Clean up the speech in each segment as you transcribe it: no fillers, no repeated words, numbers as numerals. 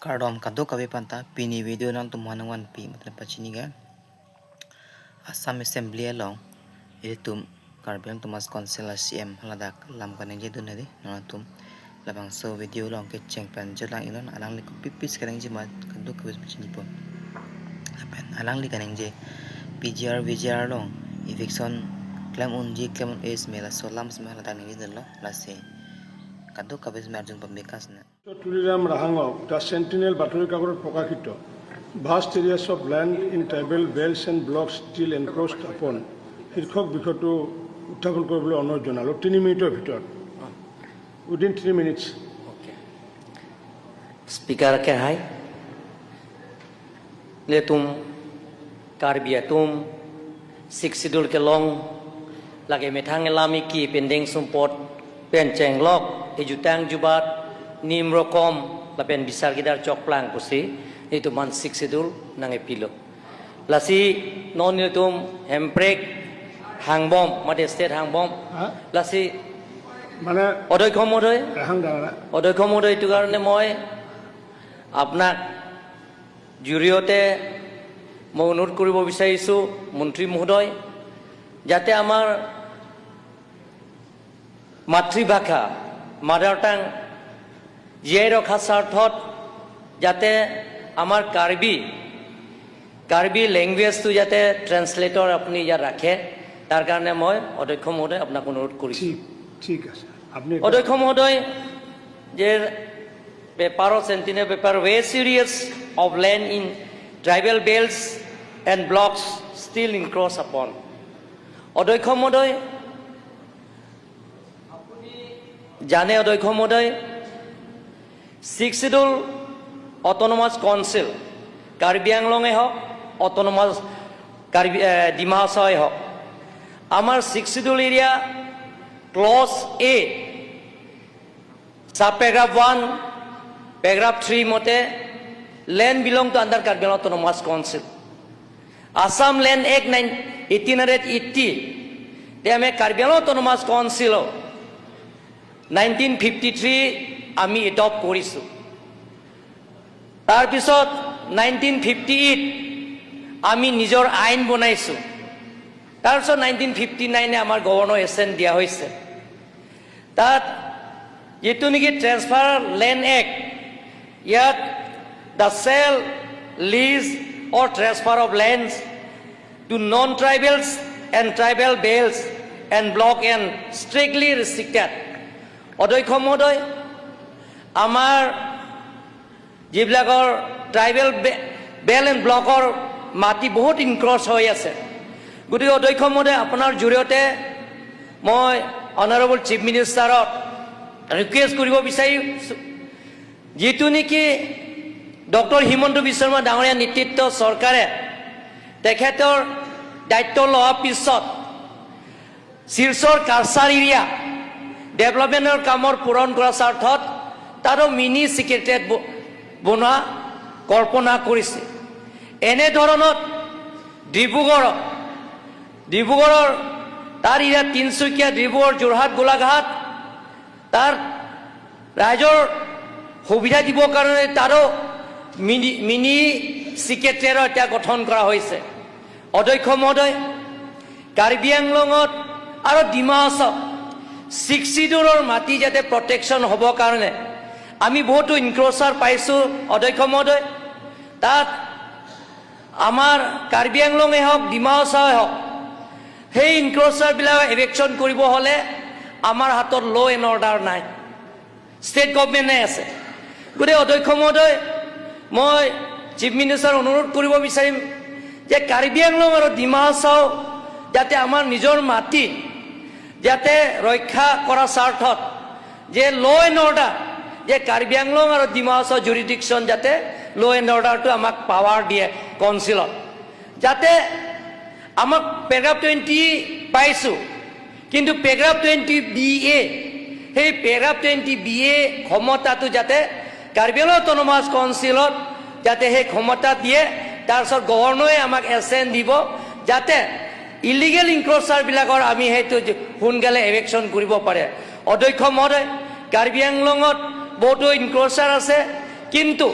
Kardom kado kabi panta pini video nang tum hanang wan pi matlab pachini ga Assam Assembly along tum Karbi Autonomous Council CM haladak lam kaneng je dun hadi nang tum labang so video long ke cheng pen jelang ilon alang li pipis kaneng je ma kado kabi pachini po apen alang li kaneng je PGR VGR long eviction claim un ji claim un es mela so lam sma haladak ni dun lo lase kado kabi sma arjun pambekas na. Tuliram ৰাহাঙক the sentinel বাতৰি কাকতত প্ৰকাশিত "Vast areas of land in tribal belts and blocks still encroached upon" শীৰ্ষক বিষয়টো উত্থাপন কৰিবলৈ অনুৰোধ জনালোঁ 3 মিনিটৰ ভিতৰত, within 3 minutes. Speaker ke hai le tum Karbi tum six schedule ke long lage methang lami ki pending sumpot pen cheng lok ejutang jubat nim rokom la pen bisar gidar chok plang kusi itu man six schedule nang epilo lasi non tum hemprek hangbom mate state hangbom lasi মানে অধ্যক্ষ মহোদয়, ৰাহাং দাদা। অধ্যক্ষ মহোদয়, এইটো কাৰণে মই আপোনাক জৰিয়তে মই অনুৰোধ কৰিব বিচাৰিছোঁ মন্ত্ৰী মহোদয়, যাতে আমাৰ মাতৃভাষা মাদাৰ টাং জীয়াই ৰখা স্বাৰ্থত যাতে আমাৰ কাৰ্বি লেংগুৱেজটো যাতে ট্ৰেন্সলেটৰ আপুনি ইয়াত ৰাখে, তাৰ কাৰণে মই অধ্যক্ষ মহোদয় আপোনাক অনুৰোধ কৰিছোঁ। ঠিক আছে, আপুনি অধ্যক্ষ মহোদয়, যে পেপাৰত, sentinel paper, "Vast areas of land in tribal belts and blocks still encroached upon." অধ্যক্ষ মহোদয়, আপুনি জানে অধ্যক্ষ মহোদয়, six schedule autonomous council Karbi আংলঙে হওক, অট'নমাছ কাৰ্বি ডিমা হাছাওৱে হওক, আমাৰ Sixth Schedule area clause A sub paragraph 1 paragraph 3 মতে land belong to under Karbi Anglong Autonomous Council. Assam Land Act 1880 তে আমি কাৰ্বি আংলং অট'নমাছ কাউন্সিল 1953 আমি এডপ্ট কৰিছোঁ। তাৰপিছত 1958 আমি নিজৰ আইন বনাইছোঁ। তাৰপিছত 1959-এ আমাৰ গভৰ্ণৰ এচেণ্ট দিয়া হৈছে। তাত যিটো নেকি ট্ৰেন্সফাৰ লেণ্ড এক্ট, ইয়াত the sale, lease or transfer of lands to non tribals and tribal belts and block and strictly restricted. অধ্যক্ষ মহোদয়, আমাৰ যিবিলাকৰ ট্ৰাইবেল বেল্ট এণ্ড ব্লকৰ মাটি বহুত ইনক্ৰচ হৈ আছে। গতিকে অধ্যক্ষ মহোদয়, আপোনাৰ জৰিয়তে মই অনাৰেবল চিফ মিনিষ্টাৰক ৰিকুৱেষ্ট কৰিব বিচাৰিছোঁ, যিটো নেকি ডক্টৰ হিমন্ত বিশ্ব শৰ্মা ডাঙৰীয়া নেতৃত্ব চৰকাৰে তেখেতৰ দায়িত্ব লোৱাৰ পিছত শিলচৰ কাছাৰ এৰিয়া ডেভেলপমেণ্টৰ কামৰ পূৰণ কৰাৰ স্বাৰ্থত তাৰো মিনি ছেক্ৰেটেৰিয়েট বনোৱা কল্পনা কৰিছে। এনেধৰণত ডিব্ৰুগড়ৰ তাৰ ইয়াত তিনিচুকীয়া, ডিব্ৰুগড়, যোৰহাট, গোলাঘাট তাৰ ৰাইজৰ সুবিধা দিবৰ কাৰণে তাৰো মিনি ছেক্ৰেটেৰিয়েট এতিয়া গঠন কৰা হৈছে। অধ্যক্ষ মহোদয়, কাৰ্বি আংলঙত আৰু ডিমা হাছাও ছিক্স চিডুলৰ মাটি যাতে প্ৰটেকশ্যন হ'বৰ কাৰণে আমি বহুতো ইনক্ৰ'চাৰ পাইছোঁ। অধ্যক্ষ মহোদয়, তাত আমাৰ কাৰ্বি আংলঙে হওক, ডিমা হাছাওৱে হওক, সেই ইনক্ৰ'চাৰবিলাক এভিকশ্যন কৰিব হ'লে আমাৰ হাতত ল' এণ্ড অৰ্ডাৰ নাই, ষ্টেট গভমেণ্টে আছে। গতিকে অধ্যক্ষ মহোদয়, মই চিফ মিনিষ্টাৰ অনুৰোধ কৰিব বিচাৰিম যে কাৰ্বি আংলং আৰু ডিমা হাছাও যাতে আমাৰ নিজৰ মাটি যাতে ৰক্ষা কৰাৰ স্বাৰ্থত যে ল' এণ্ড অৰ্ডাৰ, যে কাৰ্বি আংলং আৰু ডিমা হাছাও জুৰিডিকশ্যন যাতে ল' এণ্ড অৰ্ডাৰটো আমাক পাৱাৰ দিয়ে কাউন্সিলত, যাতে আমাক পেৰাগ্ৰাফ 20 পাইছোঁ, কিন্তু পেৰাগ্ৰাফ 20 বি এ, সেই পেৰাগ্ৰাফ 20 বি এ ক্ষমতাটো যাতে কাৰ্বি আংলং অট'নমাছ কাউন্সিলত যাতে সেই ক্ষমতা দিয়ে, তাৰপিছত গভৰ্ণৰে আমাক এচেণ্ট দিব, যাতে ইলিগেল ইনক্ৰ'চাৰবিলাকৰ আমি সেইটো সোনকালে এভিকশ্যন কৰিব পাৰে। অধ্যক্ষ মহোদয়, কাৰ্বি আংলঙত বহুতো ইনক্ৰ'চাৰ আছে, কিন্তু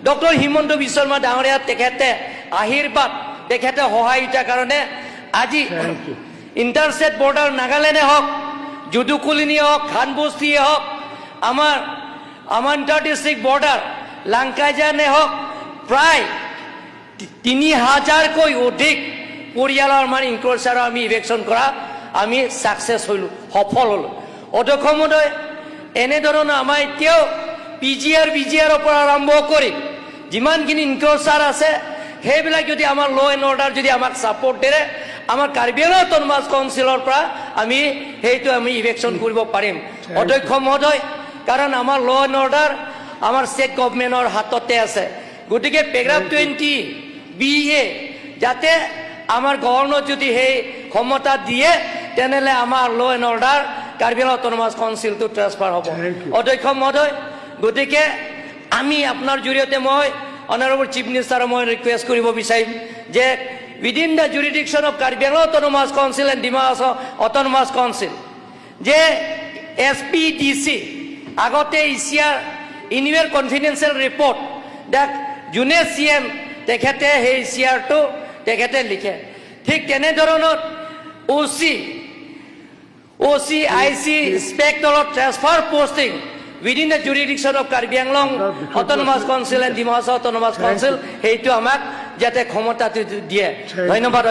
ডক্টৰ হিমন্ত বিশ্ব শৰ্মা ডাঙৰীয়া, তেখেতে আশীৰ্বাদ, তেখেতে সহায়িতাৰ কাৰণে আজি Thank you. Interstate border নাগালেণ্ডে হওক, যদু কলিনীয়ে হওক, খানবস্তিয়ে হওক, আমাৰ ইণ্টাৰ ডিষ্ট্ৰিক্ট বৰ্ডাৰ লাংকাইজানে হওক, প্ৰায় 3000কৈ অধিক পৰিয়ালৰ আমাৰ ইনক্ৰচাৰৰ আমি ইভিকশ্যন কৰা আমি ছাকচেছ হ'লোঁ, সফল হ'লোঁ। অধ্যক্ষ মহোদয়, এনেধৰণৰ আমাৰ এতিয়াও পিজিআৰ বিজিআৰৰ পৰা আৰম্ভ কৰি যিমানখিনি ইনক্ৰচাৰ আছে, সেইবিলাক যদি আমাৰ ল' এণ্ড অৰ্ডাৰ যদি আমাক ছাপৰ্ট দিয়ে, আমাৰ কাৰ্বি আংলং অট'নমাছ কাউন্সিলৰ পৰা আমি সেইটো আমি ইভিকশ্যন কৰিব পাৰিম, অধ্যক্ষ মহোদয়। কাৰণ আমাৰ ল' এণ্ড অৰ্ডাৰ আমাৰ ষ্টেট গভমেণ্টৰ হাততে আছে। গতিকে পেৰাগ্ৰাফ 20 BA যাতে আমাৰ গভৰ্ণৰ যদি সেই ক্ষমতা দিয়ে, তেনেহ'লে আমাৰ law' and order Karbi Anglong autonomous কাউন্সিলটো ট্ৰেন্সফাৰ হ'ব। Thank you. অধ্যক্ষ মহোদয়, গতিকে আমি আপোনাৰ জৰিয়তে মই অনাৰেবল চিফ মিনিষ্টাৰক মই ৰিকুৱেষ্ট কৰিব বিচাৰিম যে within the jurisdiction of Karbi Anglong Autonomous Council and Dima Hasao Autonomous Council যে এছ পি ডি চি আগতে ECR, annual confidential report, দাক যোনে চি এম তেখেতে সেই ইচিআৰটো তেখেতে লিখে, ঠিক তেনেধৰণৰ অ' চি, I C, ইনস্পেক্টৰৰ transfer posting within the jurisdiction of Karbi Anglong Autonomous Council and Dima Hasao Autonomous Council, সেইটো আমাক যাতে ক্ষমতাটো দিয়ে। Thank you. ধন্যবাদ।